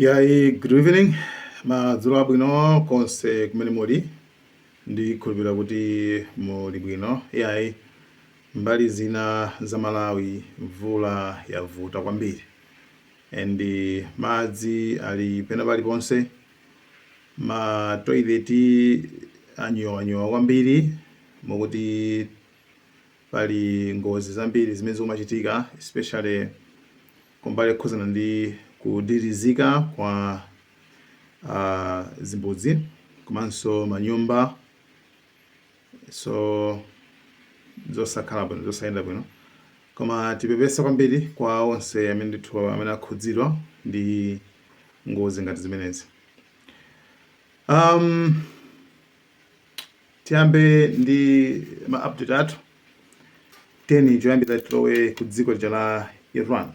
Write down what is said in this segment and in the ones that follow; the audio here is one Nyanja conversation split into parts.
Yayi, good evening, madzulo abwino konse kumene muli. Ndikhulupirira kuti muli bwino. Yayi, mbali zina za Malawi mvula yavuta kwambiri and madzi ali pena paliponse, ma toilet anyowanyowa kwambiri, mokuti pali ngozi zambiri zimene zikumachitika, especially kumbali yokhuzana ndi kudirizika kwa zimbudzi komanso manyumba. So zosakhala bwino, zosayenda bwino, koma tipepesa kwambiri kwa onse amene ndithu amene akhudzidwa ndi ngozi ngati zimenezi. Tiyambe ndi ma update athu. Teni choyambira tilowe ku dziko lija la Iran,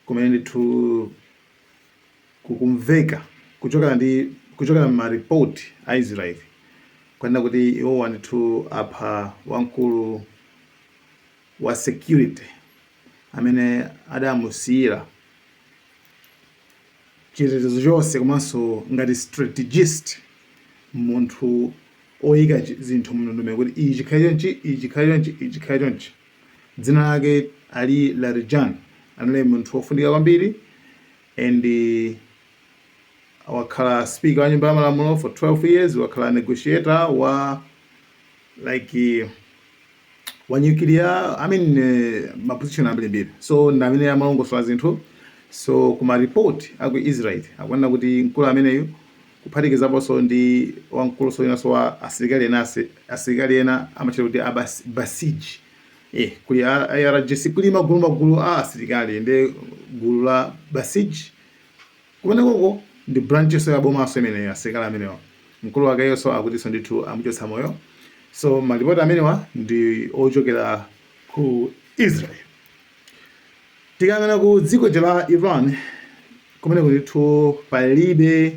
kumene ndithu kukumveka kuchokera ma report a Israel kunena kuti iwowa ndithu apha wamkulu wa security amene adamusiyira chitetezo chonse, komanso ngati strategist, munthu oyika zinthu mndondomeko kuti ichi chikhale chonchi, ichi chikhale chonchi, ichi chikhale chonchi. Dzina lake Ali Larijani. Anali munthu wofunika kwambiri and wakhala speaker wa nyumba ya malamulo for 12 years, wakhala negotiator wa like wa nuclear, I mean, ma position ambirimbiri. So ndi amene amalongosola zinthu. So kuma report aku Israel akuonena kuti mkulu ameneyu, kuphatikizaponso ndi wamkulu winanso wa asilikali ena, asilikali ena amachita kuti Basij, kuli IRGC, kuli magulu magulu a asilikali, ndi gulu la Basij kumenekoko ndi branch ya bomaso imeneyo. Asilikali amenewa, mkulu wakeyonso akutinso ndithu amuchotsa moyo. So malipoti amenewa ndi ochokera ku Israel. Tikayang'ana ku dziko la Iran, kumeneko ndithu palibe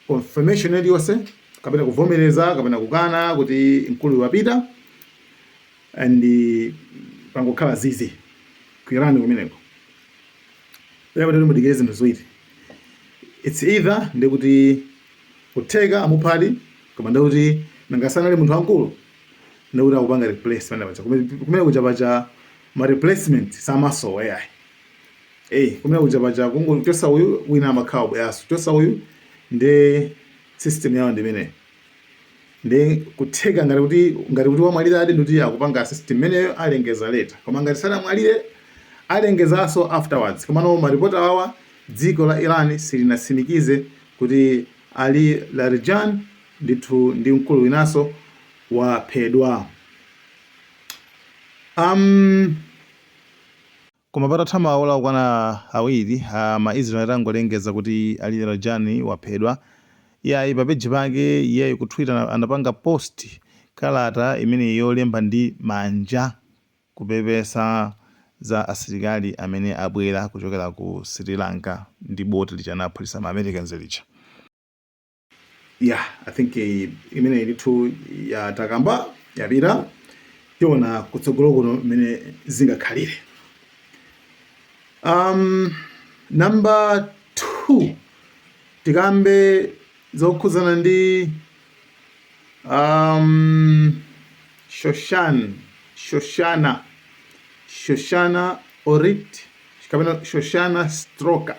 confirmation iliyonse kapena kuvomereza kapena kukana kuti mkulu wapita, and pangokhala zizi ku Iran kumeneko. Pena kuti mudikire zinthu ziwiri: it's either ndikuti kutheka amuphadi, koma ndikuti nangasanali munthu wamkulu, ndikuti akupanga replace pamene paja. Kumene kuja paja ma replacement samasowa yayi. Kumene kuja paja kungochosa uyu, wina amakhala ubweyaso, chosa uyu, ndi system yawo ndi imeneyo. Ndi kutheka ngati kuti wamwalira adi, ndikuti akupanga system imeneyo, alengeza later, koma ngati sanamwalire, alengezanso afterwards. Komano maripoti awawa, dziko la Iran silinatsimikize kuti Ali Larijani ndithu ndi mkulu winanso waphedwa. Koma patatha maola okwana 2 ma Israel atangolengeza kuti Ali Larijani waphedwa, iyayi, pa page pake iyeyo ku Twitter anapanga post kalata imene yolemba ndi manja kupepesa za asilikali amene abwera kuchokera ku Sri Lanka ndi boti lija anaphulitsa ma Americans lija. Yeah, I think imene ndithu yatakamba yapita. Tiona kutsogolo kuno mmene zingakhalire. Number 2, tikambe zokhudzana ndi Shoshana Orit kapena Shoshana Stroka.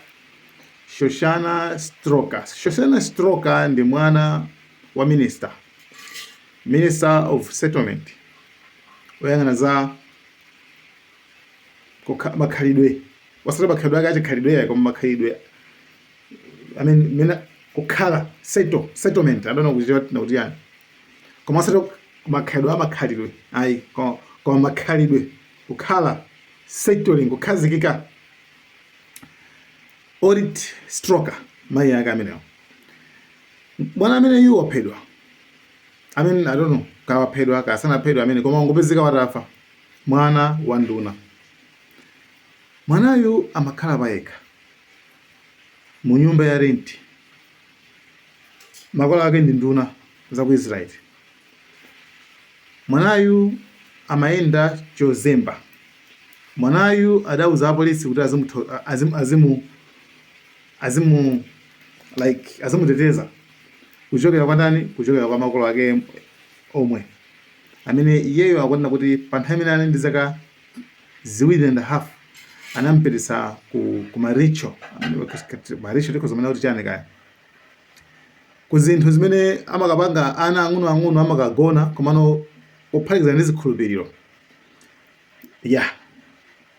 Shoshana Stroka. Shoshana Stroka ndi mwana wa minister of settlement, oyang'ana za makhalidwe, wasati makhalidwe ake achikhalidwe yayi, koma makhalidwe, I mean, mena kukhala settlement, I don't know kuti yani, koma osati makhalidwe amakhalidwe ayi, koma makhalidwe, kukhala settling, kukhazikika. Orit Stroka, mayi ake amenewo. Mwana amene iwo waphedwa, I mean, I don't know kawaphedwa kasanaphedwa amene, koma ungopezeka watafa, mwana wa nduna. Mwanayu amakhala payekha mu nyumba ya rent. Makolo ake ndi nduna za ku Israeli. Mwanayu amayenda chozemba. Mwanayu adauza apolisi kuti azimu azimu like azimuteteza kuchokera kwa ndani? Kuchokera kwa makolo ake omwe, amene iyeyo akunena kuti pa nthawi imene ali ndi zaka 2.5 anampititsa ku maricho, maricho tikhoza kunena kuti chani kaya, ku zinthu zimene amakapanga ana ang'onoang'ono, amakagona, komano kuphatikiza ndi zikhulupiriro ya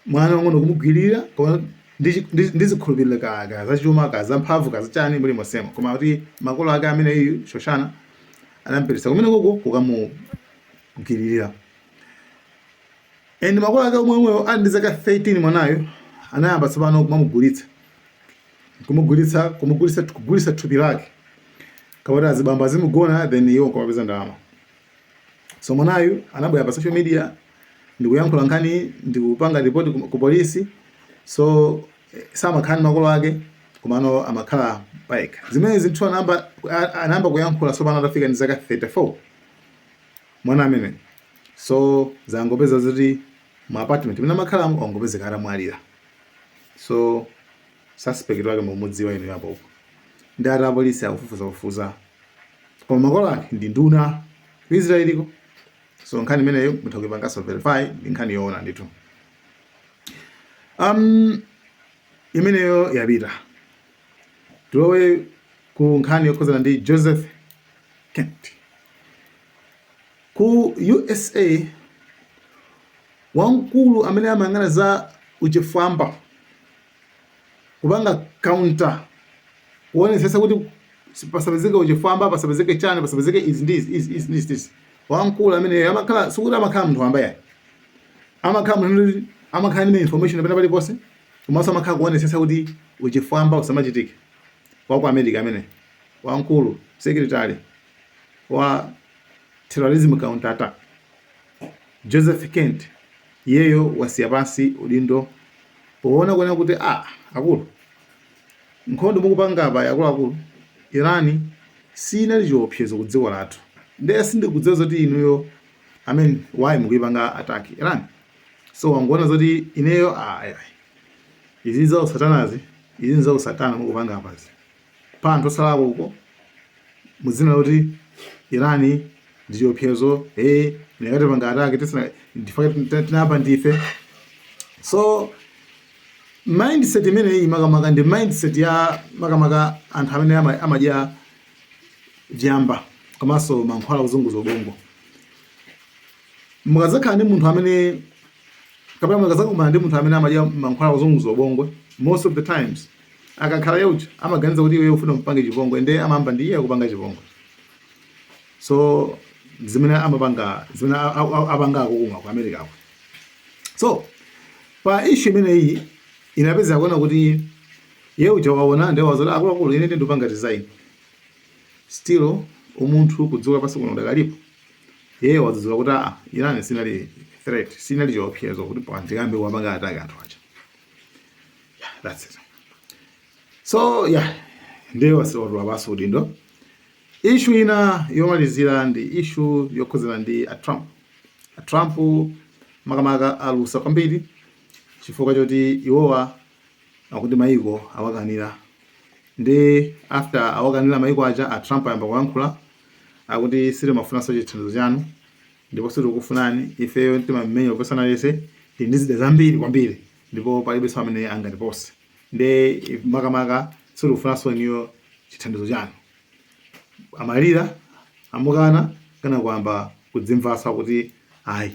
mwana wang'ono kumugwirira, koma ndi zikhulupiriro ka zachuma, ka zamphamvu, ka zachani, muli mosemo. Koma kuti makolo ake amene iyu Shoshana anampititsa kumene koko kukamugwiririra, and makolo ake omweomwewo ali ndi zaka 13 mwanayo anayamba tsopano kumamugulitsa, kumugulitsa, kumugulitsa, kugulitsa thupi lake kapoti azibambo azimugona, then iwo nkumapeza ndalama. So mwanayu anabwera pa social media ndikuyankhula nkhani, ndikupanga report ku polisi. So samakhala ndi makolo ake, komano amakhala payekha. Zimene zinthu anayamba kuyankhula tsopano atafika ndi zaka 34 mwana amene. So zangopeza zoti mu apartment imene amakhalamo wangopezeka atamwalira. So suspect wake mumudziwa inu yapopo, ndi ati apolisi akufufuzafufuza, koma makolo ake ndi nduna ku Israeliko. So nkhani imeneyo mutha kuipanganso verify, ndi nkhani yoona ndithu. Imeneyo yapita. Tilowe ku nkhani yokhuzana ndi Joseph Kent ku USA, wamkulu amene amayang'ana za uchifwamba, kupanga counter, kuonetsetsa kuti pasapezeke uchifwamba, pasapezeke chani, pasapezeke izi ndi izi, izi, izi ndi izi. Wamkulu amene amakhala, sikuti amakhala munthu wamba yayi, amakhala munthu amakhala ndi information pena paliponse, komanso amakhala kuonetsetsa kuti uchifwamba usamachitike, wa ku America amene wamkulu, secretary wa terrorism counter attack, Joseph Kent, iyeyo wasiya pansi udindo poona kuona kuti, ah, akulu, nkhondo mukupanga apa, akuluakulu, Irani sinali chiopsezo ku dziko lathu, ndiye sindikudziwa zoti inuyo, I mean, why mukuyipanga attack Iran? So wangoona zoti ineyo, ah, ayi, izi za usatanazi, izi za usatana mukupanga apazi pa anthu osalakwa uko mudzina loti Irani ndi chiopsezo, hey, ndikatipanga attack tisina ndifake tinapa ndife. So mindset imeneyi makamaka ndi mindset ya makamaka anthu amene amadya vyamba komanso mankhwala kuzunguza ubongo. Mukadzakhala ndi munthu amene, kapena mukadzakumana ndi munthu amene amadya mankhwala kuzunguza ubongo, most of the times akakhala yaucha amaganiza kuti iwe ufuna mpange chipongwe, ndiye amayamba ndi iye kupanga chipongwe. So zimene amapanga, zimene apanga akukuma ku America ako. So pa issue imeneyi inapeza kuona kuti iye uja waona, ndiye wazoti, akuluakulu, ine ndikupanga resign. Still umunthu kudziko lapansi kuno udakalipo. Iye wadzudzula kuti, aa, Iran sinali threat, sinali chiopsezo kuti pandikambe kuwapanga attack anthu aja. Yeah, that's it. So yeah, ndiye watula pansi udindo. Issue ina yomalizira ndi issue yokhuzana ndi a Trump. A Trump makamaka alusa kwambiri chifukwa choti iwowa akuti maiko awakanira, ndi after awakanira maiko aja, a Trump ayamba kuyankhula, akuti sitimafunanso chithandizo chanu ndipo sitikufunani, ifeyo timamenya kupesana lese, tili ndi zida zambiri kwambiri ndipo palibenso amene angatipose, ndi makamaka sitikufunanso inuyo chithandizo chanu. Amalira amukana kana kuyamba kudzimvasa kuti ayi,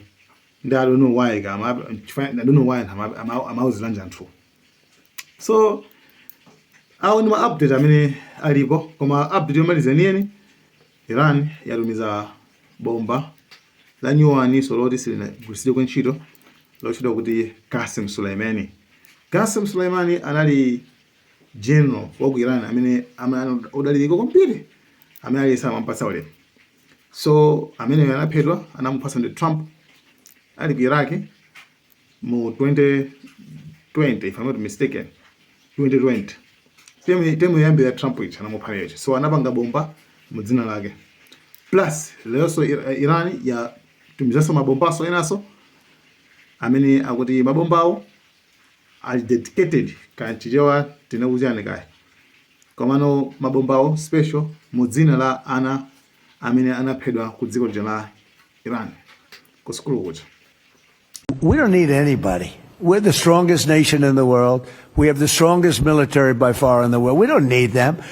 ndi I don't know why kama I don't know why anthu amauziranje anthu. So awo ndi ma update amene alipo, koma update yomaliza yeniyeni, Iran yatumiza bomba la nyuwani so loti silinagwiritsidwe ntchito, lotchedwa kuti Qasem Soleimani. Qasem Soleimani anali general wa ku Iran amene odalirika kwambiri, amene aliyense amampatsa ulemu. So ameneyo anaphedwa, anamuphatsa ndi Trump ali ku Iraq mu 2020, if I'm not mistaken, 2020, term yoyambira ya Trump ichi, anamupha ichi. So anapanga bomba mu dzina lake. Plus leronso Iran yatumizanso mabombaso enaso amene akuti mabombawo ali dedicated, kanchichewa tinakuchani kaya. Komano mabombawo special mu dzina la ana amene anaphedwa ku dziko lija la Iran, ku sukulu kuja. We don't need anybody. We're the strongest nation in the world. We have the strongest military by far in the world. We don't need them.